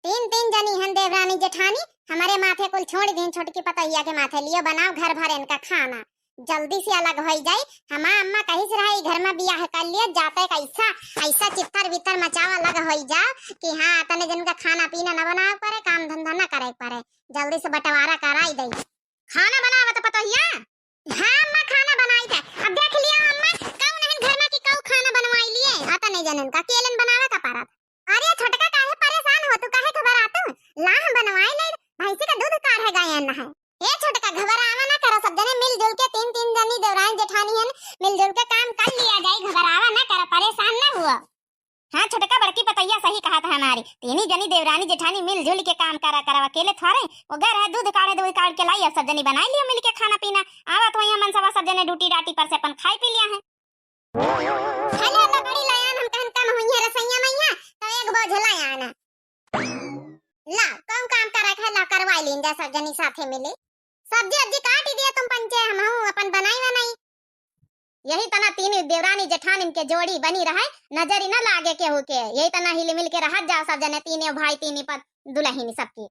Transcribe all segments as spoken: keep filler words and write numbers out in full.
तीन तीन जनी हन देवरानी जेठानी, हमरे माथे कुल छोड़ दीन, छोटकी पतोहिया के माथे, लियो बनाओ घर भर इनका खाना, जल्दी से अलग होई जाई। हमार अम्मा कहिस रहे, "ई घर में बियाह कर लियो, जाते कैसा ऐसा चित्तर वित्तर मचावा अलग होई जाओ कि हाँ, अतने जन का खाना पीना न बनावे पड़े, काम धंधा न करे पड़े, जल्दी से बंटवारा कराई दई।" खाना बनावत पतोहिया? हाँ अम्मा, खाना बनाई थे। अब देख लिया अम्मा, कौन है घर में कि कऊ खाना बनवाई लिए, अतने जनन का अकेलन बनावे का परत। अरे छोटका, काहे परेशान हो तू, काहे घबरातू? ला हम बनवाए ले, भैंसी का दूध काढ़े गए न है। ए छोटका, घबरावा ना करो, सब जने मिलजुल के, तीन तीन जनी देवरानी जेठानी हन, मिलजुल के काम कर लिया जाई, घबरावा ना करो, परेशान ना हुआ। हाँ छोटका, बड़की पतैया सही कहा था हमारी, तीनी जनी देवरानी जेठानी मिलजुल के काम करा करा, अकेले थोड़े। वो घर है, दूध काढ़े, दूध काढ़ के लाई, अब सब जनी बनाई लियो मिल के खाना पीना। आवा तो यहाँ मनसवा सब जने ड्यूटी डाटी पर से अपन खाई पी लिया है। हेलो, लकड़ी लायान, हम कहन कम हुई है रसैया मैया, तो एक बोझ लायान। ला, कौन काम करे है, ला करवाई लीन जा सब जनी साथे मिली। सब्जी अब्जी काट ही दिया तुम पंचे, हम हूँ अपन बनाई बनाई। यही तना तीन देवरानी जेठानिन के जोड़ी बनी रहे, नजरी न लागे केहू के। यही तना हिल मिल के रहत जाओ सब जने, तीने भाई तीनी पत दुलहिन सबकी।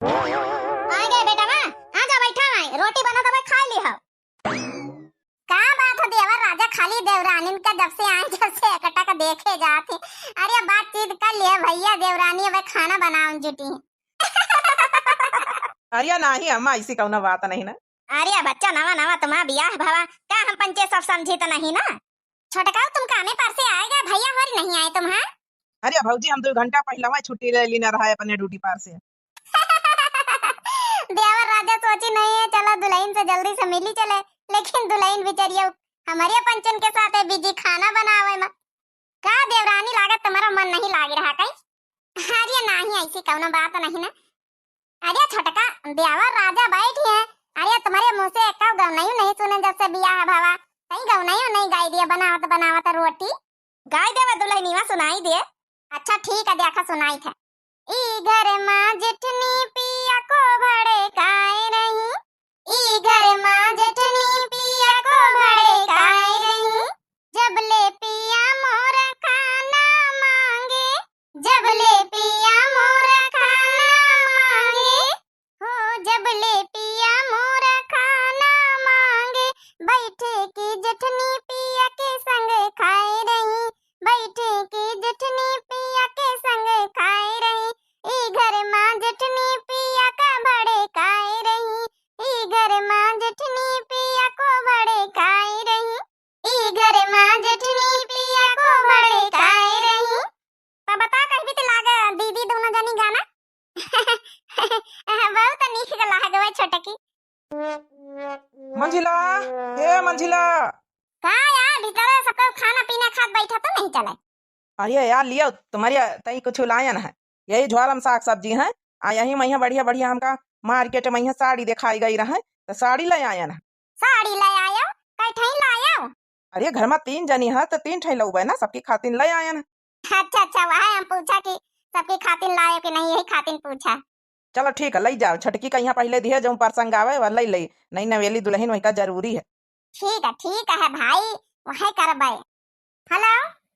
आ गए बेटा, वाह, आ जा बैठा है, रोटी बना तो भाई खा ली हो। का बात हो देवर राजा, खाली देवरानिन का जब से आए जब से एकटा का देखे जात है। अरे बातचीत कर लिए भैया, देवरानी अब खाना बनावन जुटी। अरे नाही अम्मा, ऐसी कौनो बात नहीं ना। अरे बच्चा, नवा नवा तुम्हारा बियाह भवा, का हम पंचे सब समझी तो नहीं ना? छोटकाऊ, तुम कामे पर से आएगा, भैया होरी नहीं आए तुम्हार? अरे भौजी, हम दो घंटा पहले वहाँ छुट्टी ले लीना रहा है अपने ड्यूटी पर से। देवर राजा सोची नहीं है, चलो दुलहिन से जल्दी से मिली चले, लेकिन दुलहिन बिचरिया हमारे पंचन के साथ है बिजी खाना बनावे में। का देवरानी, लागत तुम्हारा मन नहीं लाग रहा कहीं? अरे नाही, ऐसी कौनो बात नहीं ना। अरे छोटका, देवर राजा बैठी है। अरे तुम्हारे मुँह से एक गौनैयो नहीं सुने जब से बियाह भवा। कहीं गौनैयो नहीं गाई दिया बनावत बनावत रोटी। गाई देवा दुलहिनिया, सुनाई दे। अच्छा ठीक है, देखा सुनाई था। ई घर मा जेठनी पिया को भड़काए रही, ई घर मा जेठनी पिया को भड़काए रही। जब ले पिया मोरा खाना मांगे, जब ले पिया मोरा खाना मांगे, हो जब ले पिया मोरा खाना मांगे, बैठे के जेठनी पिया के संग खाए रही, बैठे के जेठनी पिया के संग खाए रही। ई घर मा जेठनी पिया का भड़काए रही, ई घर मा जेठनी पिया को भड़काए रही, ई घर मा जेठनी पिया को भड़काए रही। तब बता कहीं भी लागे दीदी दोनों जनी गाना। बहुत नीक लागे छोटकी। मंझिला, ए मंझिला। का यार, भीतर सबको खाना पीना खात बैठा तो नहीं चले? अरे यार, लियो, तुम्हारे तई कुछ लायन है, यही झोलम साग सब्जी है। आ यही महिया बढ़िया बढ़िया हमका मार्केट महिया साड़ी दिखाई गई रहे, तो साड़ी ले आयन है। साड़ी ले आयो, कै ठई लायो? अरे घर मा तीन जनी है तो तीन ठई लउबे ना, सबकी खातिन ले आयन है। अच्छा अच्छा, वह हम पूछा कि सबकी खातिन लायो कि नहीं, यही खातिन पूछा। चलो ठीक है, लई जाओ, छोटकी का यहाँ पहले दिहे, जो प्रसंग आवे वह लई लई, नई नवेली दुलहिन वही का जरूरी है। ठीक है, ठीक है भाई, वह करबे। हेलो,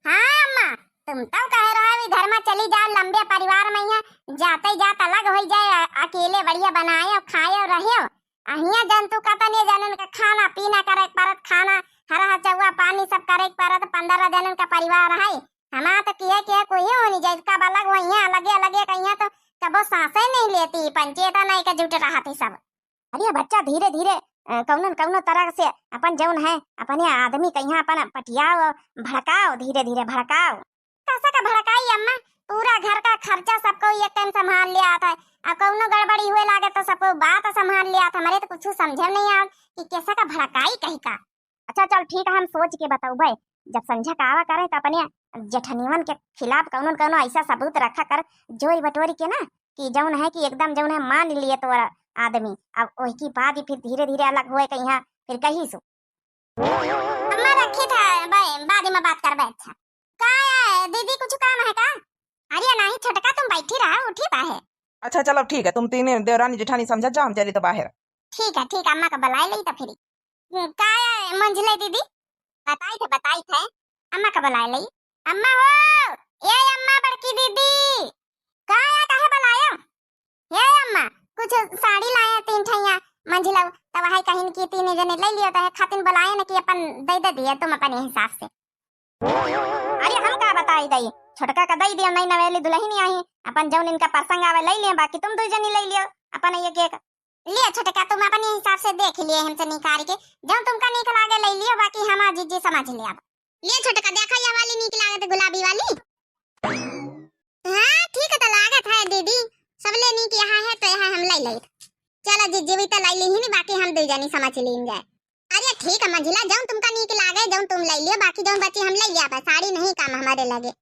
हाँ अम्मा, तुम तो कह रहे हो घर मा चली जाओ, लंबे परिवार मा यहाँ जाते ही जात अलग होई जाए, अ-, अकेले बढ़िया बनायो खायो रह्यो। अहिया जंतु का तने जनन का खाना पीना करे के परत, खाना हरा चौवा पानी सब करे के परत, पन्द्रह जनन का परिवार है। हमार तो किहे किहे कोई होनी जाए, कब अलग होई है, अलगे अलगे कहिया तो कबो सांसे नहीं लेती, पंचेता नहीं के जुट रहती सब। अरे बच्चा, धीरे धीरे, अ, कौनो न कौनो तरह से अपन जौन है, अपने आदमी कहिया अपन पटियाओ, भड़काओ, धीरे धीरे भड़काओ। कैसा का भड़काई अम्मा, पूरा घर का खर्चा सबको एक टाइम संभाल लिया था, अब कौनो गड़बड़ी हुए लागे तो सबको बात संभाल लिया था। हमारे तो कुछ समझे में नहीं आव कि कैसा का भड़काई कहीं का। अच्छा चल ठीक है, हम सोच के बताऊ भाई, जब संझा का आवा करे तो अपने जेठनियन के खिलाफ कौनो न कौनो ऐसा सबूत रखा कर, जोरी बटोरी के ना, कि जौन है कि एकदम जौन है मान लिए तोरा आदमी। अब वही की बाद ही फिर धीरे धीरे अलग हुए कहीं, फिर कहीं सो। अम्मा रखी था, बा-, बाद में बात करबे। अच्छा का है दीदी, कुछ काम है का? अरे नहीं छोटका, तुम बैठी रहा, उठी बाहे। अच्छा चलो ठीक है, तुम तीन देवरानी जेठानी समझत जाओ, हम चली तो बाहर। ठीक है ठीक है, अम्मा का बुलाए लई तो फिर। हम्म, का है मंझले दीदी? बताई थे, बताई थे, अम्मा का बुलाए लई। अम्मा हो, ए अम्मा बड़की दीदी, का है, काहे बुलाए कुछ साड़ी लाए तीन ठैया मंझिला, तब वही कहिन कि तीन जने ले लियो, तो है खातिन बोलाए न कि अपन दे दे दिए तुम अपने हिसाब से। अरे हम का बताई दई, छोटका का दई दियो, नई नवेली दुल्हन आई, अपन जौन इनका पसंद आवे ले लियो, बाकी तुम दू जनी ले लियो अपन एक एक। लियो छोटका, तुम अपने हिसाब से देख लियो हमसे निकाल के, जौन तुमका नीक लागे ले लियो, बाकी हमार जिज्जी समझ लिया। लियो छोटका, देखा ये वाली नीक लागत गुलाबी वाली। हाँ ठीक है, तो लागत है दीदी, सबले नीक यहाँ है तो यहाँ हम ले ले। चलो जिज्जी भी तो ले ली ही नहीं, बाकी हम दू जनी समझ लीन जाए। अरे ठीक है मंझिला, जौन तुमका नीक लागे जौन तुम ले लियो, बाकी जौन बची हम ले लिया, बस साड़ी नहीं काम हमारे लगे।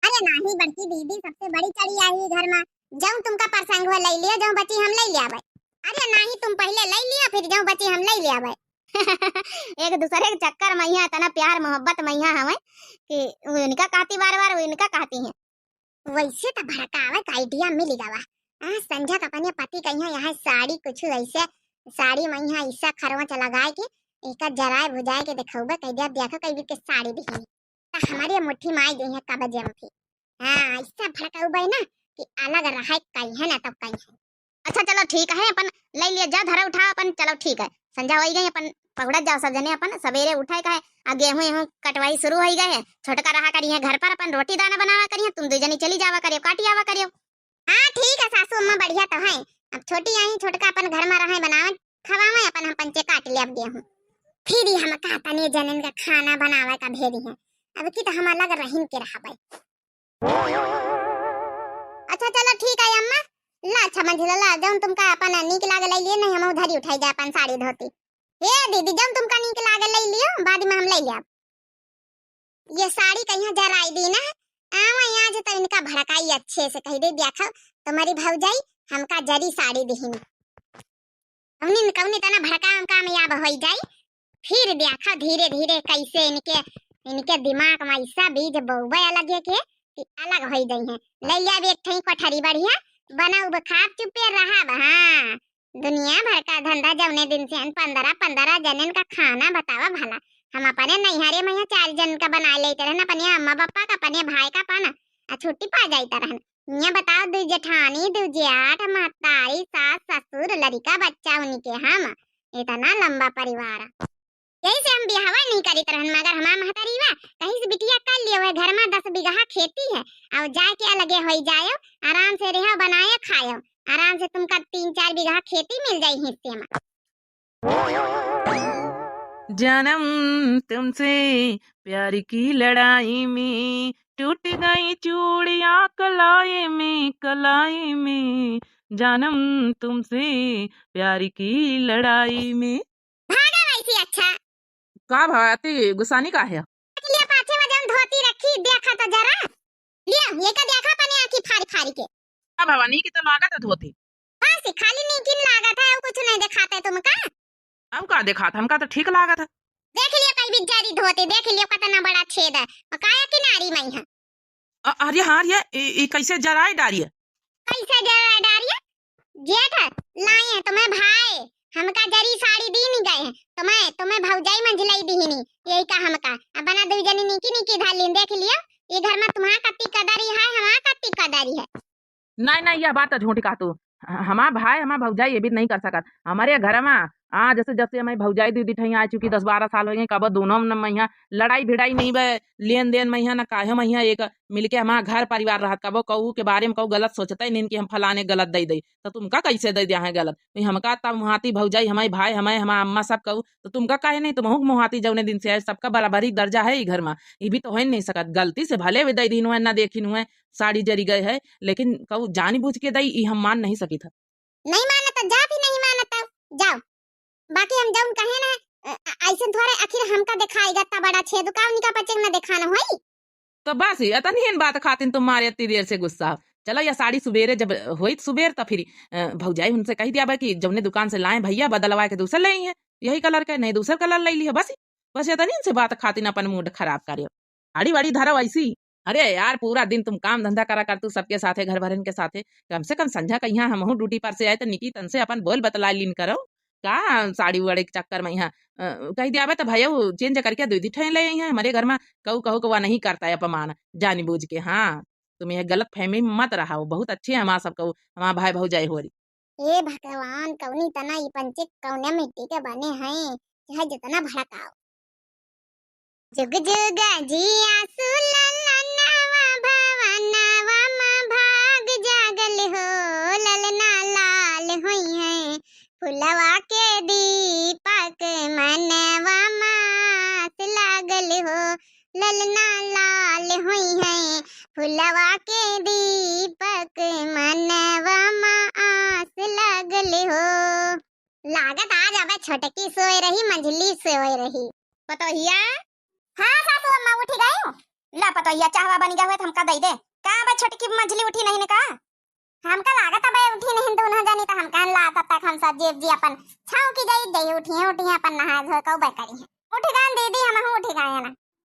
अरे नाही बड़की दीदी, सबसे बड़ी चढ़ी आई घर में, जौन तुमका पसंद हो ले लियो, जौन बची हम ले लिया भाई। अरे नाही, तुम पहले ले लियो, फिर जौन बची हम ले लिया भाई। एक दूसरे के चक्कर में यहाँ इतना प्यार मोहब्बत में यहाँ हमें कि वो इनका कहती बार बार, वो इनका कहती हैं। वैसे तो भड़कावे का आइडिया मिल गवा। हाँ, संझा का अपने पति कहिया यहाँ साड़ी कुछ ऐसे साड़ी में यहाँ ऐसा खरोंच लगाए के एक जराए भुजाए के दिखौबे, कह दिया देखो कई के साड़ी दिखी। तो हमारे मुट्ठी में आई गई है कब्जे में थी। हाँ, ऐसा भड़कौबे ना कि अलग रहे कहीं है ना तब कहीं है। अच्छा चलो ठीक है, अपन ले लिया जा, धरा उठा अपन, चलो ठीक है, संझा हो ही गई, अपन पकड़त जाओ सब जने, अपन सवेरे उठे का है, आ गेहूं एहूं कटवाई शुरू हो ही गए है, छोटका रहा करिए घर पर, अपन रोटी दाना बनावा करिए, तुम दू जनी चली जावा करियो, काटी आवा करियो। हाँ ठीक है सासू अम्मा, बढ़िया तो है, अब छोटी आई छोटका अपन घर में रहे बनावे खवावे, अपन हम पंचे काट ले अब गेहूं, फिर ही हम का तनी जनन का खाना बनावे का भेदी है, अब की तो हम अलग रहिन के रहबे। अच्छा चलो ठीक है अम्मा, ला अच्छा मंझिला ला, जौन तुमका अपन नीक लागे ले लिए, नहीं हम उधारी उठाई जाए अपन साड़ी धोती। हे दीदी, जौन तुमका नीक लागे ले लियो, बाद में हम ले लिया। ये साड़ी कहीं जराई दी ना, आवा आज तो इनका भड़काई अच्छे से, कह दे देखो तुम्हारी भौजाई हमका जरी साड़ी दिहिन। कौनी न कौनी तना भड़का हम कामयाब हो जाई। फिर देखा धीरे धीरे कैसे इनके, इनके दिमाग में ऐसा बीज बोबे लगे के कि अलग हो जाई हैं। ले लिया एक ठई कोठरी बढ़िया, बनाऊ खाब चुपे रहा। हाँ, दुनिया भर का धंधा जौने दिन से हन, पंद्रह पंद्रह जनन का खाना बतावा भला। हम अपने नैहरे में यहाँ चार जन का बना लेते रहन, अपने अम्मा पापा का, अपने भाई का पाना, आ छुट्टी पा जाता रहन। यहाँ बताओ, दू जेठानी, दू जेठ, महतारी, सास, ससुर, लड़िका, बच्चा, उनके हम, इतना लंबा परिवार। यही से हम बियाहवा नहीं करित रहन, मगर हमार महतारी बा, कहीं से बिटिया कर लियो है, घर में दस बीघा खेती है, और जाके अलगे होई जायो, आराम से रहो, बनायो, खायो, आराम से तुमका तीन चार बीघा खेती मिल जाई हिस्से में। जानम तुमसे प्यार की लड़ाई में, टूट गई चूड़ियां कलाई में, कलाई में। जानम तुमसे प्यार की लड़ाई में। भागा वैसे अच्छा। का भवाती गुस्सानी का है? लिया पाछे में जौन धोती रखी, देखा तो जरा। लिया, ये का देखा अपने आँखी फारी फारी के। का भवानी की तो लागत है धोती। बस खाली नीकिन लागत है, और कुछ नहीं दिखाते तुमका। हम का दिखात, हमका तो ठीक लागत है। देख लियो कई बिचारी धोती, देख लियो कितना बड़ा छेद है। और काया किनारी में है। अ-, अरे हाँ रे, ई, ई कैसे जराए डारिए? कैसे जराए डारिए? जेठ, लाए हैं तुम्हें भाई, हमका जरी साड़ी दी नहीं गए हैं। तुम्हें, तुम्हें भौजाई मंझिलाई दी नहीं, यही का हमका। अब बना दू जनी नीकी नीकी धालिन, देख लियो, ये घर में तुम्हारा कत्ती कदरी है, हमारा कत्ती कदरी है। नहीं, नहीं, यह बात तो झूठी कहा तू। ह-, हमार भाई, हमार भौजाई ये भी नहीं कर सकत। हमारे घर में, आ, जैसे, जैसे हमारी भौजाई दीदी ठई आ चुकी, दस बारह साल हो गए, कबो दोनों न महिया लड़ाई भिड़ाई नहीं बे, लेन देन महिया न काहे महिया एक मिलके हमार घर परिवार रहत, कबो कहू के बारे में कहू गलत सोचते नहीं कि हम फलाने गलत दे दे, तो तुमका कैसे दे दिया है गलत? वही हमका तब मुहाती भौजाई, हमारे भाई, हमारे, हमार अम्मा सब कहू, तो तुमका काहे नहीं? तुमहू के मुहाती जौने दिन से आए, सबका बराबरी दर्जा है ई घर में, ये भी तो हो ही नहीं सकत। गलती से भले भी दे दीन हुए, ना देखिन हुए, साड़ी जरी गए है, लेकिन कहू जानी बूझ के दई, ई हम मान नहीं सकित है। नहीं मानत तो जा, भी नहीं मानत तो जाओ। बाकी हम जौन कहे ना, अ, अ, ऐसे थोड़े आखिर हमका दिखाई गत्ता बड़ा छेद का उनका पचे न दिखाना होई। तो बस, इतनी ही बात खातिन तुम मारे इतनी देर से गुस्सा हो। चलो, या साड़ी सुबेरे जब होई सुबेर, तो फिर, अ, भौजाई उनसे कह दिया बा कि जौने दुकान से लाए भैया, बदलवा के दूसर ले आई है, यही कलर के, नहीं दूसर कलर ले लिया। बस, बस इतनी से बात खातिन अपन मूड खराब करियो। आड़ी वाड़ी धरो ऐसी। अरे यार, पूरा दिन तुम काम धंधा करा कर तू सबके साथे, घर भरन के साथे, कम से कम संझा का यहाँ हमहू ड्यूटी पर से आए तो निकी तन से अपन बोल बतला लीन करो। का साड़ी वाड़ी के चक्कर में यहाँ, अ, कह दिया बे तो भैया वो चेंज करके दे दी ठहन ले आई है हमारे घर में। कहू कहू को वह नहीं करता है अपमान जानी बूझ के। हाँ, तुम यह गलत फहमी में मत रहा हो, बहुत अच्छे हैं हमारा सब कहू, हमारा भाई भौजाई हो रही। हे भगवान, कौनी तना ई पंचे कौने मिट्टी के बने हैं, चाहे जितना भड़काओ। जुग जुग जिया सुललनवा, भवनवा मा भाग जागल हो, ललना लाल होइहैं, फुलवा के दीपक मनवा मा आस लागल हो, ललना लाल होइहैं, फुलवा के दीपक मनवा मा आस लागल हो। लागत आज अबे छोटकी सोए रही, मंझली सोए रही। पतोहिया। हाँ सासू अम्मा, उठी गई। ला पतोहिया, चाहवा बनी गए तो हमका दई दे। का अबे छोटकी मंझली उठी नहीं ने का? हमका लागत अबे उठी नहीं दोनों जनी, तो हम कहन ला तब तक हम सब जीव जी अपन छाँव की जाई, जाई उठी हैं, उठी हैं, अपन नहाए धोए कऊ करी हैं। उठी गए दीदी, हम उठी गए ना।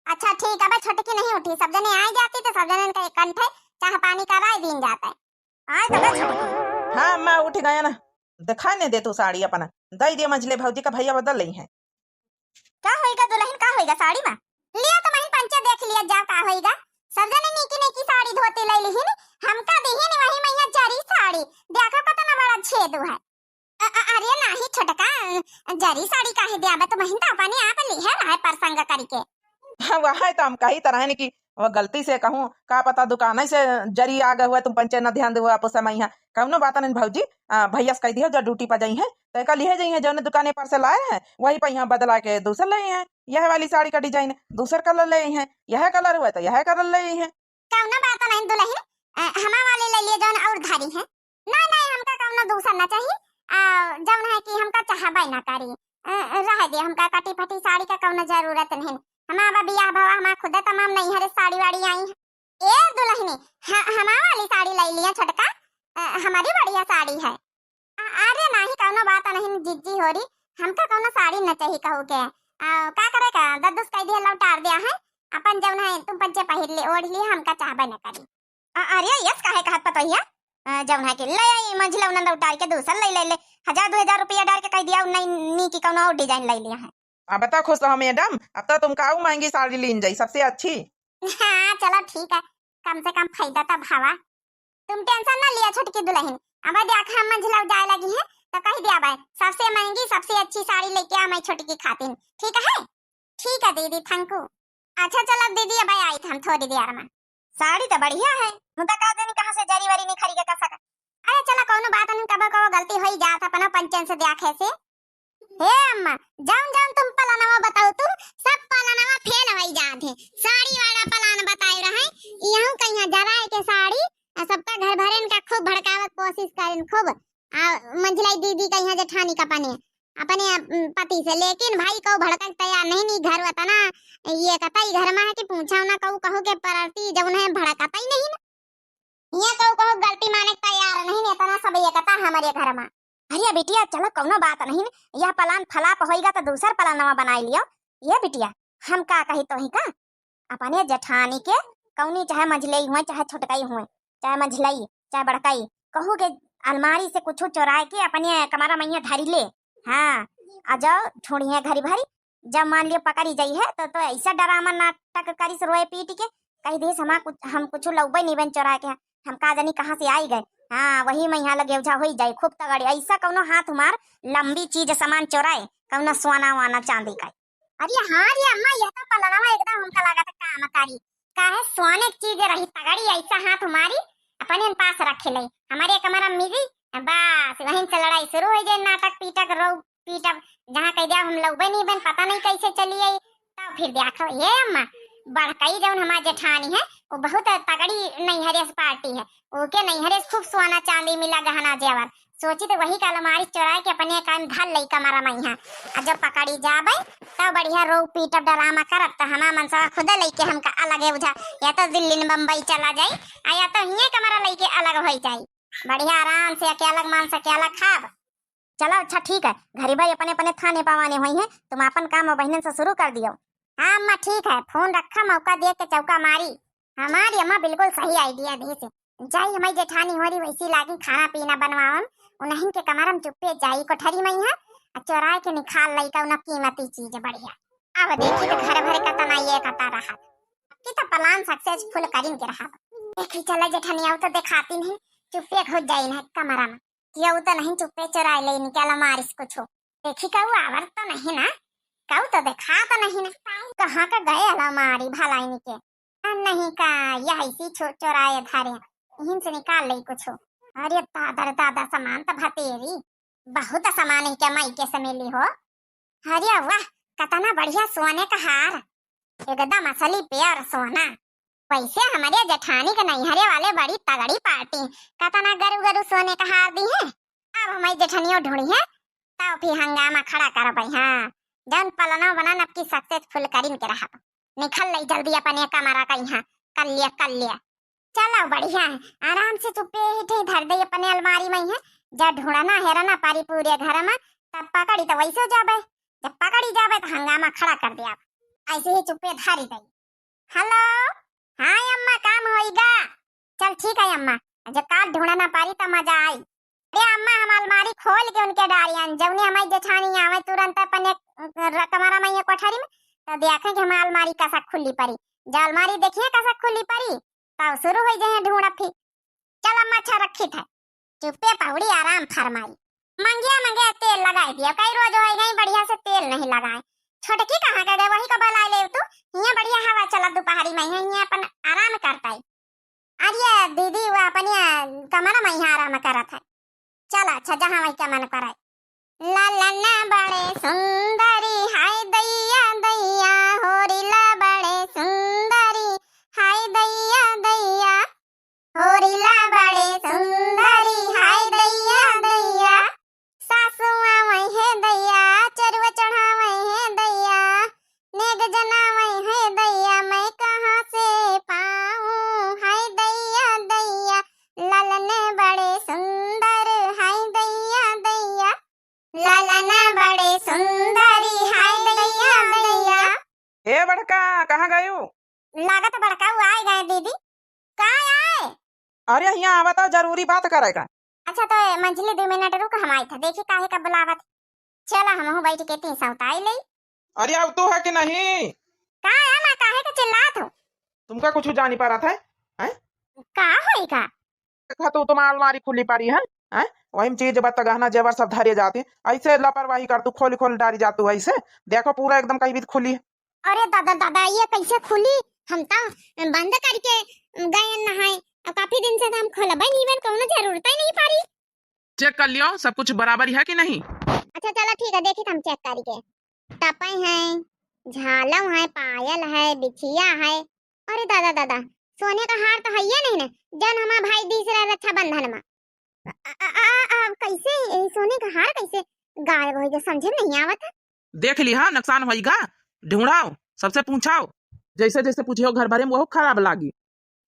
अच्छा ठीक, अबे छोटकी नहीं उठी, सब जने आए जाती तो सब जने इनका एक कंठे चाह पानी कराए दीन जाता है। आए तो बे छोटकी। हाँ अम्मा, उठी गए ना, दिखाई नहीं दे तू साड़ी अपना, दई दे मंझले भौजी का, भैया बदल लई हैं। का होइगा दुलहिन, का होइगा साड़ी मा? लिया तो महीन पंचे देख लिया जा का होइगा। सब जने नीकी नीकी साड़ी धोती लई लिहिन, हमका दिहिन वही मैया जरी साड़ी। देखो कतना बड़ा छेद है। अ-, अ-, अरे नाही छोटका, जरी साड़ी काहे द्याबे, तो महीन तो अपने आप लिहे रहे प्रसंग करिके। हाँ, वह है तो हम कही तरह कि वो गलती से कहूँ, का पता दुकान से जरी आ गए हुए, तुम पंचे न ध्यान दे हुए आप उस समय यहाँ। कौनो बात नहीं भौजी, आ, भैया से कह दियो जो ड्यूटी पर जाई हैं, तो का लिहे जाई हैं, जौन दुकाने पर से लाए हैं, वही पर यहाँ बदला के दूसर ले हैं। यह वाली साड़ी का डिजाइन दूसर कलर ले हैं, यह कलर हुआ तो यह कलर ले हैं। कौनो बात नहीं दुलहिन, अ, हमा वाली ले लिए जौन और धारी है। नहीं, नहीं, हमका कौनो दूसर ना चाहिए। आ, जौन है कि हमका चाहबे ना करी। अ, रह दे, हमका कटी फटी साड़ी का कौनो जरूरत नहीं। हमारा बियाह भवा, हमारा खुदे तमाम नैहरे साड़ी वाड़ी आई है। ए दुलहिनी, ह-, हमारा वाली साड़ी ले लिया छोटका, अ, हमारी बढ़िया साड़ी है। अ-, अरे नाही, कौनो बात नहीं जिज्जी हो रही, हमका कौनो साड़ी न चाहिए कहू के। आ, का करे का, दद्दुस कह दिया लौटार दिया है, अपन जौन है तुम पंचे पहिर ले, ओढ़ लिए, हमका चाहबे न करी। अ-, अरे, यस काहे कहत पतोहिया? अ, जौन है कि ले आई, मंझिला उनंद उतार के दूसर ले, ले, ले। हजार, दो हजार रुपया डार के कह दिया, नहीं, नी की कौनो और डिजाइन ले लिया है। अब बता खुश रहो मैडम, अब तो तुमका आऊ महंगी साड़ी लीन जाई, सबसे अच्छी। हाँ, चलो ठीक है, कम से कम फायदा तब हवा। तुम टेंशन ना लिया छोटकी दुलहिन, अब देख हम मंझिला जाए लगी हैं, तो कह दिया भाई, सबसे महंगी, सबसे अच्छी साड़ी लेके आ मैं छोटकी खातिन, ठीक है? ठीक है दीदी, thank you। अच्छा चलो दीदी, अब आई हम थोड़ी देर में। साड़ी तो बढ़िया है, मुदा का जानी कहाँ से जरी वरी निखरी के कसक। अरे चला, कौनो बात नहीं, कबो कबो गलती होई जात, अपना पंचन से देखे से। हे अम्मा, जौन जौन तुम पलानवा बताओ तुम, सब पलानवा फेल होई जात है। साड़ी वाला पलान बताए रहे, इहू कहीं जराए के साड़ी, आ सबका घर भरेन का खूब भड़कावे के कोशिश करेन खूब। आ मंझलाई दीदी का यहाँ जेठानी का अपने, अपने, अम, पति से, लेकिन भाई कऊ भड़कक तैयार नहीं, नी घर वतना ये कतई घर में है कि पूछा ना, कऊ कहू के प्रति जौन है भड़कतई नहीं ना। ये कऊ कहू गलती माने के तैयार नहीं, इतना सब ये कता हमारे घर में। अरे बिटिया चलो कौनो बात नहीं, यह पलान फलाप होइगा तो दूसर पलानवा बनाई लियो। ये बिटिया हम का कही तोही का, अपने जेठानी के कौनी चाहे मंझलई हुए, चाहे छोटकई हुए, चाहे मंझलई, चाहे बड़कई, कहू के अलमारी से कुछ चोराए के अपने कमरा में यहाँ धरी ले। हाँ, आ जाओ छोड़िए घरी भरी, जब मान लियो पकड़ी जाई है तो, तो ऐसा डरामा नाटक करिस रोए पीट के, कह दिस हमा कुछ, हम कुछ लौबे नहीं बन चोराए के, हम का जानी कहाँ से आई गए। हाँ, वही में यहाँ लगे उझा होई जाए खूब तगड़ी, ऐसा कौनो हाथ मार लंबी चीज सामान चोराए, कौनो सोना वाना चांदी का। अरे हाँ रे अम्मा, यह तो पलनवा एकदम हमका लागत काम करी। काहे सोने की चीज रही तगड़ी, ऐसा हाथ मारी, अपने पास रखे ले। हमारे कमरा में मिली, बस वहीं से लड़ाई शुरू हो जाए, नाटक पीटक, रो पीटब, जहाँ कह दिया हम लौबे नहीं बन, पता नहीं कैसे चली आई। तब फिर देखो, ये अम्मा, बड़कई जौन हमार जेठानी है, वो बहुत तगड़ी नैहरे से पार्टी है, ओके नैहरे से खूब सोना चांदी मिला, गहना जेवर, सोची तो वही का अलमारी चोराए के अपने कान धर लई कमरा में यहाँ। आ जब पकड़ी जाबे, तब बढ़िया रो पीटब डरामा करब, तो हमार मनसवा खुदे लइके हमका अलगे बुझा, या तो दिल्ली न बम्बई चला जाई, आ या तो हिये कमरा लइके अलग होई जाई। बढ़िया आराम से अकेलग मान से अकेलग खाब। चलो अच्छा ठीक है, घरी भाई अपने अपने थाने पवाने होई हैं, तुम अपन काम और बहनन से शुरू कर दियो। हाँ अम्मा ठीक है, फोन रखा, मौका देख के चौका मारी। हमारी अम्मा बिल्कुल सही आइडिया दी से। जाई हमारी जेठानी हो रही वैसी लागी खाना पीना बनवावन, उन्हीं के कमरा में चुप्पे जाई कोठरी में यहाँ, आ चोराए के निकाल लई का उन्हें कीमती चीज बढ़िया। अब देखी तो घर भरे का तना ये कता रहा कि तो प्लान सक्सेसफुल करिन के रहा। देखी चला जेठानी आओ तो दिखाती नहीं, चुप्पे घुस जाई ना कमरा में। केहू तो नहीं चुप्पे चोराइ लेइ इनके अलमारी से कुछो। देखी कहू आवत तो नहीं ना, कहू तो देखात नहीं ना। कहाँ का गए अलमारी भला इनके? आ, नहीं का, यह इसी छो-, चोराए धरे, इहिन से निकाल लेइ कुछो। अरे दादा रे दादा, सामान तो भतेरी, बहुत सामान इनके माई के से मिली हो। अरे वाह, कतना बढ़िया सोने का हार, एकदम असली pure सोना। वैसे हमरे जेठानी के नैहरे वाले बड़ी तगड़ी party, कतना गरु गरु सोने का हार दिहे। अब हमरी जेठनियो ढूंढिहे, तब फिर हंगामा खड़ा करबै। हाँ, जौन plan बनन अब की successful करिन के रहब। निकल लई जल्दी अपने कमरा का यहाँ, कर लिया, कर लिया। चलो बढ़िया है, आराम से चुप्पे ही ठे धर दे अपने अलमारी में है। जब ढूंढना हेरना पारी पूरे घर में, तब पकड़ी तो वैसे जाबे, जब पकड़ी जाबे तो हंगामा खड़ा कर दे। आप ऐसे ही चुप्पे धरी दे। Hello, हाँ अम्मा, काम होइगा। चल ठीक है अम्मा, जब काल ढूंढना पारी तो मजा आई। अरे अम्मा, हम अलमारी खोल के उनके डारियन, जौनी हमरी जेठानी आवे तुरंत अपने, अ, कमरा में, ये कोठरी में, तो देखें कि हम अलमारी कसा खुली परी। जब अलमारी देखिए कसा खुली परी, तब शुरू होइ जाए ढूंढ फिर। चल अम्मा, अच्छा रखी था। चुप्पे पहुड़ी आराम फरमाई। मंगिया मंगिया तेल लगाइ दिया, कई रोज होइ गई बढ़िया से तेल नहीं लगाए। छोटकी कहाँ के गए, वही को बुलाइ ले तू। हियाँ बढ़िया हवा चलत दुपहरी में है, हियाँ अपन आराम करता है। अरे दीदी, वो अपने कमरा में यहाँ आराम करत है। चला, अच्छा, जहाँ वही का मन करे। ललन बड़े सुंदरी, हाय दैया दैया, होरिला बड़े सुंदरी, हाय दैया दैया। होरिला बड़े सुंदरी, हाय दैया दैया। सासू आवै है दैया, चरुआ चढ़ावै है दैया, नेग जनावै है दैया, मैं कहाँ से पाऊँ, हाय दैया दैया। ललन बड़े सुंदर, हाय दैया दैया। ललन बड़े सुंदरी, हाय दैया दैया। ए बड़का, कहाँ गयू? लागत बड़का, वो आए गए दीदी। का आए? अरे, हियाँ आवा तो जरूरी बात करे का। अच्छा, तो ए, मंझली, दो मिनट रुक, हम आई था, देखी काहे का बुलावत। चला, हमहू बैठ के तीन सौताई ले। अरे, अब तू है कि नहीं? का है माँ, काहे का चिल्लात हो? तुमका कुछ जानी पड़त है, हैं? का होई का? देखा तू, तुम्हार अलमारी खुली पड़ी है, हैं? वही में चीज बत्त गहना जेवर सब धरे जाती, ऐसे लापरवाही कर तू, खोल खोल डारी जातू ऐसे। देखो पूरा एकदम कहीं भी खुली है। अरे दादा, दादा, ये कैसे खुली? हम तो बंद करके गए न है, और काफी दिन से तो हम खोलबे नहीं बन, कौनो जरूरत ही नहीं पड़ी। Check कर लियो, सब कुछ बराबर है कि नहीं? अच्छा, चलो ठीक है, देखी हम check करके। टपई है, झालम है, पायल है, बिछिया है। अरे दादा, दादा, सोने का हार तो है ही नहीं ना, जौन हमार भाई दीस रहे रक्षाबंधन में। अ, अ, अ, अ, कैसे, ए, सोने का हार कैसे गायब होइ गया, समझे में नहीं आवत है। देख ली, हाँ, नुकसान होइगा। ढूंढाओ, सबसे पूछाओ। जैसे जैसे पूछियो घर भरे में, वो खराब लागी।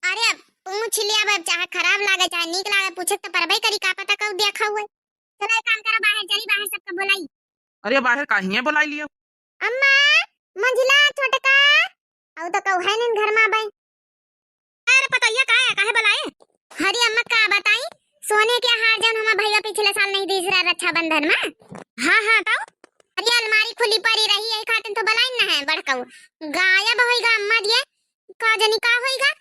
अरे, अब पूछ लिया, अब चाहे खराब लागे, चाहे नीक लागे, पूछे तो परबे करी, का पता कब देखा हुए। चलो, एक काम करो, बाहर चली, बाहर सबका बुलाई। अरे, बाहर काहे बुलाई लियो? अम्मा, मंझला, छोटका, अउ तो कहू है नहीं घर में अबे। अरे पतोहिया, का है, काहे बुलाए? अरे अम्मा, का बताई, सोने के हार जौन हमार भैया पिछले साल नहीं दीस रहा रक्षाबंधन में। हाँ, हाँ, तो? अरे अलमारी खुली पड़ी रही, यही खातिर तो बुलाइन ना है बड़कऊ। गायब होइगा अम्मा दिए, का जनी का होइगा?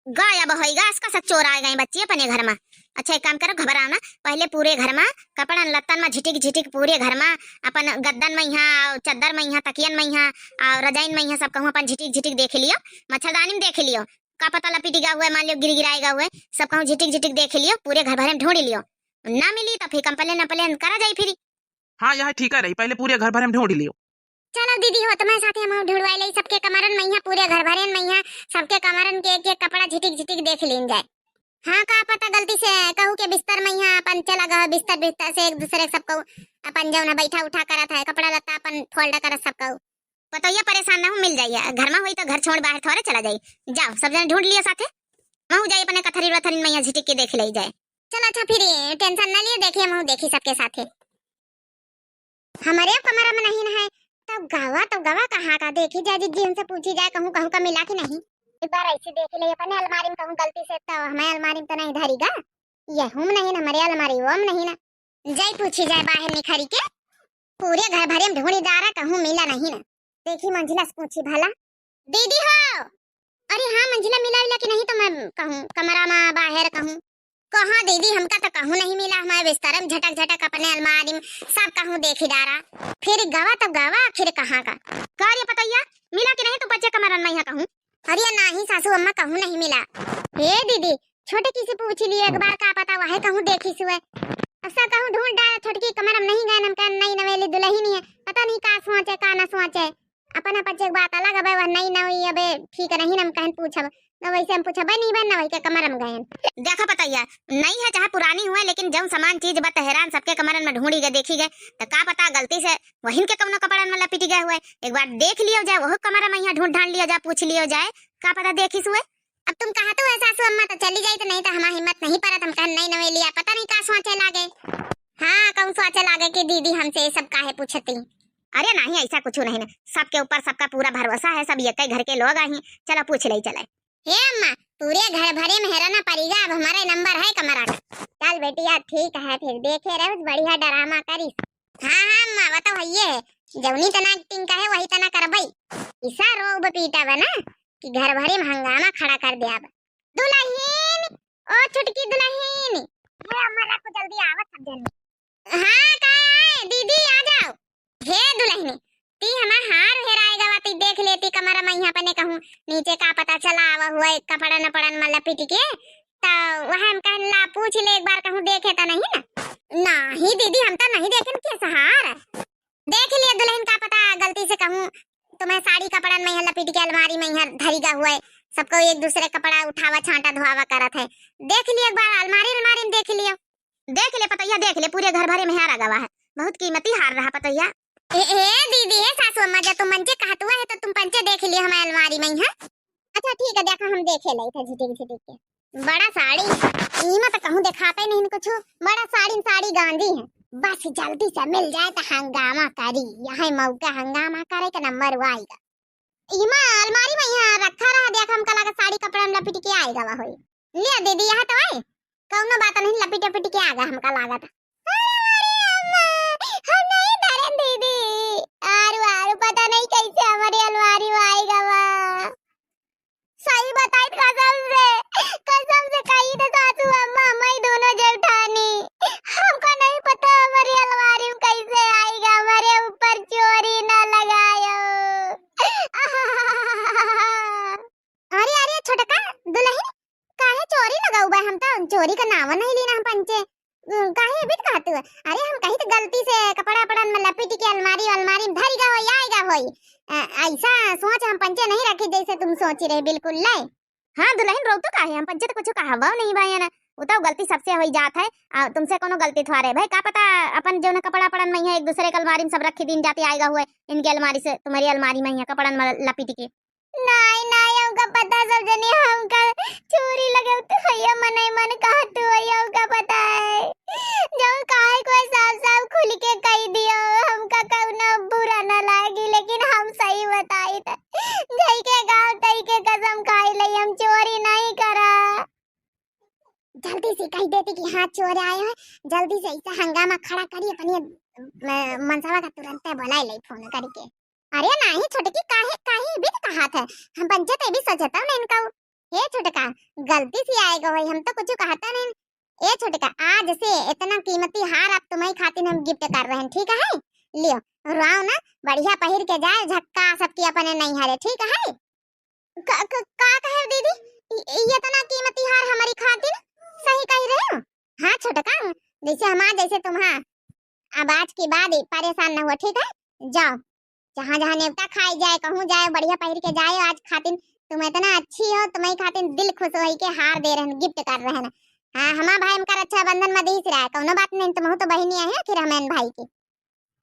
गायब होइगा, असका सब चोर आ गए बच्ची अपने घर में। अच्छा, एक काम करो, घबराओ ना, पहले पूरे घर में कपड़न लत्तन में झिटिक झिटिक पूरे घर में, अपन गद्दन में यहाँ, चद्दर में यहाँ, तकियन में यहाँ, और रजाइन में यहाँ, सब कहूँ अपन झिटिक झिटिक देख लियो, मच्छरदानी में देख लियो, का पता लपिट गया हुए, मान लियो गिर गिराए गया हुए, सब कहूँ झिटिक झिटिक देख लियो, पूरे घर भरे में ढूंढ लियो, ना मिली तो फिर complain नपलेन करा जाई फिर। हाँ, यह ठीक है रही, पहले पूरे घर भरे में ढूंढ लियो। चलो दीदी हो, तुम्हारे साथे हम ढूंढवाई ले सबके कमरन में यहाँ, पूरे घर भरेन में यहाँ, सबके कमरन के एक एक कपड़ा झिटिक झिटिक देख लीन जाए। हाँ, का पता गलती से कहू के बिस्तर में यहाँ अपन चला गया, बिस्तर बिस्तर से एक दूसरे सबको अपन जौन है बैठा उठा करत है, कपड़ा लत्ता अपन fold करत सबको। पतोहिया परेशान ना हो, मिल जाइए, घर में हुई तो घर छोड़ बाहर थोड़े चला जाई। जाओ सब जने ढूंढ लियो साथे, महू जाई अपने कथरी वथरी में यहाँ झिटिक के देख ले जाए। चलो अच्छा, फिर tension ना लिए, देखिए महू देखी सबके साथे। हमारे कमरा में नहीं है, तब गवा, तब गवा कहाँ का? देखी जाए, जिज्जी हमसे पूछी जाए, कहूँ, कहूँ का मिला कि नहीं। एक बार ऐसे देख ले, अपने अलमारी में कहूँ गलती से तो हमारे अलमारी में तो नहीं धरी गा, ये हम नहीं ना, हमारे अलमारी वो हम नहीं ना। जाई पूछी जाए बाहर निखरी के, पूरे घर भरे में ढूंढी डारा, कहूँ मिला नहीं ना। देखी मंझला से पूछी भला, दीदी हो, अरे हाँ मंझला, मिला मिला कि नहीं तो मैं कहूँ, कमरा में बाहर कहूँ। कहाँ दीदी, हमका तो कहूँ नहीं मिला, हमारे बिस्तर में झटक झटक अपने अलमारी में सब कहूँ देखी डारा। फिर गवा तब गवा आखिर कहाँ का। का रे पतैया, मिला कि नहीं तू पंचे कमरन में यहाँ कहूँ? अरे नाही सासू अम्मा, कहूँ नहीं मिला। हे दीदी, छोटकी से पूछ लिए एक बार, का पता वह कहूँ देखिस हुए। अब सब कहूँ ढूंढ डारा, छोटकी कमर में नहीं गए, हम कहन नई नवेली दुलहिन है, पता नहीं का सोचे का न सोचे। अपन अपन के बात अलग, अबे वह नई नई अबे ठीक नहीं, हम कहन पूछब, न वैसे हम पूछबे नहीं बन, न वही के कमर में गए। देखा पतैया, नई है चाहे पुरानी हुए, लेकिन जौन समान चीज बा तहरान सबके कमरन में ढूंढी गए, देखी गए, तो का पता गलती से वहिन के कौनो कपड़न में लपिट गए हुए। एक बार देख लियो जाए, वह कमर में यहाँ ढूंढ ढांड लियो जाए, पूछ लियो जाए, का पता देखिस हुए। अब तुम कहा तो है सासू अम्मा, तो चली जाई, तो नहीं तो हमार हिम्मत नहीं परत, हम कहन नई नवेली है, पता नहीं का सोचे लागे। हाँ, कौन सोचे लागे कि दीदी हमसे ये सब काहे पूछती। अरे नहीं, ऐसा कुछ नहीं ना, सबके ऊपर सबका पूरा भरोसा है, सब एक ही घर के लोग आही। चलो पूछ ले चले। हे अम्मा, पूरे घर भरे में हेरा ना परिगा, अब हमारे नंबर है कमरा का। चल बेटिया, ठीक है, फिर देखे रहे, बढ़िया ड्रामा करिस। हाँ हाँ अम्मा, वो तो है ये, जौनी तना एक्टिंग का है वही तना करबई। ऐसा रोब पीटा बना कि घर भरे में हंगामा खड़ा कर दे अब। दुलहिन, ओ छुटकी दुलहिन। हे अम्मा, रखो जल्दी, आवत सब जने। हाँ, का है? दीदी, आ जाओ। हे दुलहिन, ती हमार हार हेराए गवा, ती देख लेती कमर में यहाँ पने कहूँ, नीचे का पता चला आवा हुआ है, कपड़न उपड़न में लपिट के, तो वह हम कहन ला पूछ ले एक बार कहूँ देखे तो नहीं ना। नहीं दीदी, हम तो नहीं देखेन के सहार। देख लिया दुलहिन, का पता गलती से कहूँ तुम्हें साड़ी कपड़न में यहाँ लपीट के अलमारी में यहाँ धरी गा हुआ है। सबको एक दूसरे कपड़ा उठावा, छांटा, धोआवा करत है। देख लिया एक बार अलमारी, अलमारी में देख लिया। देख ले पतैया, देख ले, पूरे घर भरे में हार गवा है। बहुत कीमती हार रहा पतैया। ए, ए दीदी, हे सासू अम्मा, जब तुम मंचे कहत हुआ है तो तुम पंचे देख लिया हमारे अलमारी में यहाँ। अच्छा ठीक है, देखा हम देखे लाई था झिटिक झिटिक के। बड़ा साड़ी, इमा तो कहूँ देखाते नहीं कुछ। बड़ा साड़ी, साड़ी गांधी है। बस जल्दी से मिल जाए तो हंगामा करी, यही मौका हंगामा करे के नंबर आएगा। इमा अलमारी में यहाँ रखा रहा, देख हमका लगा साड़ी कपड़ा में लपिट के आएगा वह होई। लिया दीदी, यहाँ तो आए, कौनो बात नहीं, लपिट लपिट के आगा हमका लागत। अरे अम्मा, हम नहीं धरन दीदी, आरू आरू पता नहीं कैसे हमारी अलमारी में आएगा वह। सही बताई कसम से, कसम से कही तो सासू अम्मा, हमारी दोनों जेठानी, हमको नहीं पता हमारी अलमारी में कैसे आएगा, हमारे ऊपर चोरी ना लगायो। अरे अरे छोटका दुलहिन, काहे चोरी लगाऊ बा? हम तो चोरी का नाव नहीं लेना हम पंचे। उम, काहे अभी तो कहत हुआ? अरे हम कही तो गलती से कपड़ा पड़न में लपीट के अलमारी, अलमारी में धरी गा होई, आएगा होई। अ, ऐसा सोच हम पंचे नहीं रखे जैसे तुम सोची रहे, बिल्कुल ले। हाँ दुलहिन, रोक तो काहे, हम पंचे तो कुछ कहावा नहीं बाया ना, वो तो गलती सबसे होई जात है। आ, तुमसे कोनो गलती थोड़े भाई, का पता अपन जो ना कपड़ा पड़न में यहाँ एक दूसरे के अलमारी में सब रखी दिन जाती आएगा हुए, इनके अलमारी से तुम्हारी अलमारी में यहाँ कपड़न में लपीट के। नाई, नाई, हमका पता सब जनी, हमका चोरी लगे तो भैया मने मन कहत हो, हमका पता है। जब काहे को साफ साफ खुल के कह दियो, हमका कौनो बुरा ना लागी, लेकिन हम सही बताई त जई के गाँव तई के कसम खाई लई, हम चोरी नहीं करा। जल्दी से कह देती कि हाँ चोर आए हैं, जल्दी से ऐसा हंगामा खड़ा करी अपनी, अ, मनसवा का तुरंते बुलाई लई फोन करके। अरे नाही छोटकी, काहे, काहे भी तो कहात है, हम पंचे ते भी सोचता नहीं इनका। हे छोटका, गलती से आएगा भाई, हम तो कुछ कहता नहीं। ए छोटका, आज से इतना कीमती हार आप तुम्हारी खातिर हम गिफ्ट कर रहे हैं, ठीक है? लियो, रुआओ ना, बढ़िया पहिर के जाए, झक्का सबकी अपने नहीं हरे, ठीक है? का, का, का कहे दीदी? इ, इ इतना कीमती हार हमारी खातिर? सही कह रहे हो? हाँ छोटका, जैसे हमार जैसे तुम्हार। अब आज के बाद ही परेशान न हो, ठीक है? जाओ, जहाँ जहाँ नेवता खाए जाए, कहूँ जाए, बढ़िया पहिर के जाए। आज खातिर तुम इतना अच्छी हो, तुम्हारी खातिर दिल खुश होई के हार दे रहन, गिफ्ट कर रहन। हाँ, हमार भाई हमका रक्षाबंधन में दीस रहा है, कौनो बात नहीं, तुम तो बहिनी है आखिर हमें भाई की।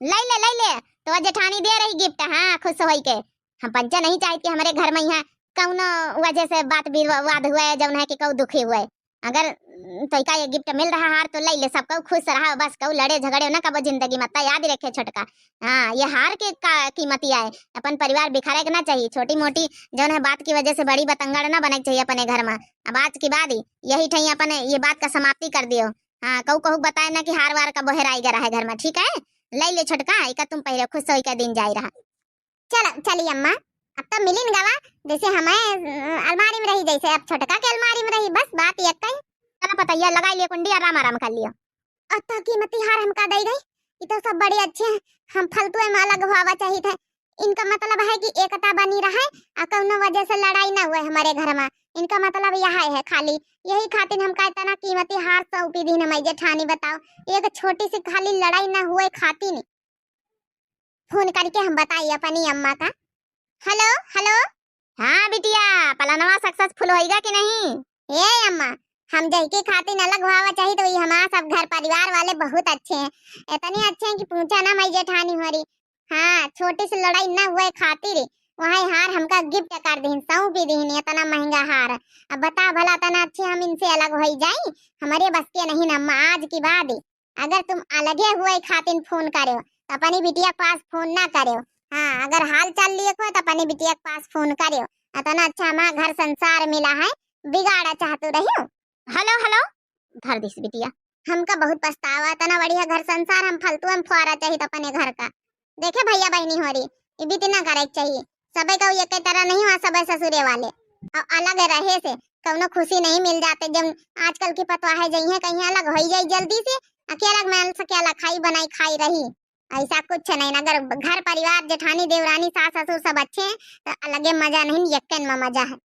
लई ले, लई ले, तो जेठानी दे रही गिफ्ट, हाँ, खुश होई के। हम पंचा नहीं चाहित कि हमारे घर में यहाँ कौनो वजह से बात विवाद हुए, जौन है कि कऊ दुखी हुए। अगर, उम, तोइका ये गिफ्ट मिल रहा हार तो लई ले, सब कऊ खुश रहा, बस कऊ लड़े झगड़े ना कबो जिंदगी में, त याद रखे छोटका। हाँ, ये हार के का कीमती आए, अपन परिवार बिखरे के ना चाहिए। छोटी मोटी जौन है बात की वजह से बड़ी बतंगड़ ना बने के चाहिए अपने घर में। अब आज के बाद ही यही ठई अपन ये बात का समाप्ति कर दियो। हाँ, कऊ कहू बताए ना कि हार वार कबो हेराई गया रहे घर में, ठीक है? लई ले छोटका, इका तुम पहले खुश होई का दिन जाई रहा। चलो, चली अम्मा, अब तो मिलिन गवा, जैसे हमें, अ, अलमारी में रही, जैसे अब छोटका के अलमारी में रही, बस बात एक कही। चला पतैया लगाई लियो कुंडी, आराम आराम कर लियो। अत्ता कीमती हार हमका दई गई, ई तो सब बड़े अच्छे हैं, हम फलतू में अलग हुआ चाहित है। इनका मतलब है कि एकता बनी रहे और कौनो वजह से लड़ाई ना हुए हमारे घर में। इनका मतलब यह है खाली, यही खातिर हमका इतना कीमती हार सौंपी दीन हमारी जेठानी। बताओ, एक छोटी सी खाली लड़ाई ना हुए खातिर। फोन करके हम बताई अपनी अम्मा का। हेलो, हेलो। हाँ बिटिया, पलनवा सक्सेसफुल होइगा कि नहीं? ए अम्मा, हम जइके खातिर अलग हुआ चाहित, तो ये हमारा सब घर परिवार वाले बहुत अच्छे हैं, इतने अच्छे हैं कि पूछा ना, हमारी जेठानी हमारी। हाँ, छोटी सी लड़ाई ना हुए खातिर वही हार हमका गिफ्ट कर दीन, सौंपी दीन, इतना महंगा हार। अब बता भला, इतना अच्छे हम इनसे अलग हो जाई? हमारे बस के नहीं ना अम्मा, आज की बाद अगर तुम अलगे हुए खातिन फोन करेव, तो अपनी बिटिया के पास फोन ना करेव। हाँ, अगर हाल चाल लिए को, तो अपनी बिटिया के पास फोन करेव। इतना अच्छा हमारा घर संसार मिला है, बिगाड़ा चाहतू रही हो। हेलो, हेलो, धर दिस बिटिया। हमका बहुत पछतावा, इतना बढ़िया घर संसार हम फलतू में फुआरा चाहित अपने घर का। देखे भैया बहनी होरी, ये बीती ना करे के चाहिए। सबे का एक तरह नहीं हुआ, सबे ससुरे वाले। और अलग रहे से कौनो खुशी नहीं मिल जाते। जब आजकल की पतवाहे जइहे कहीं अलग होई जाई जल्दी से, अकेला में अलग से क्या खाई बनाई खाई रही, ऐसा कुछ नहीं। अगर घर परिवार जेठानी देवरानी सास ससुर सब अच्छे हैं तो अलगे मजा नहीं, यक्कन में मजा है।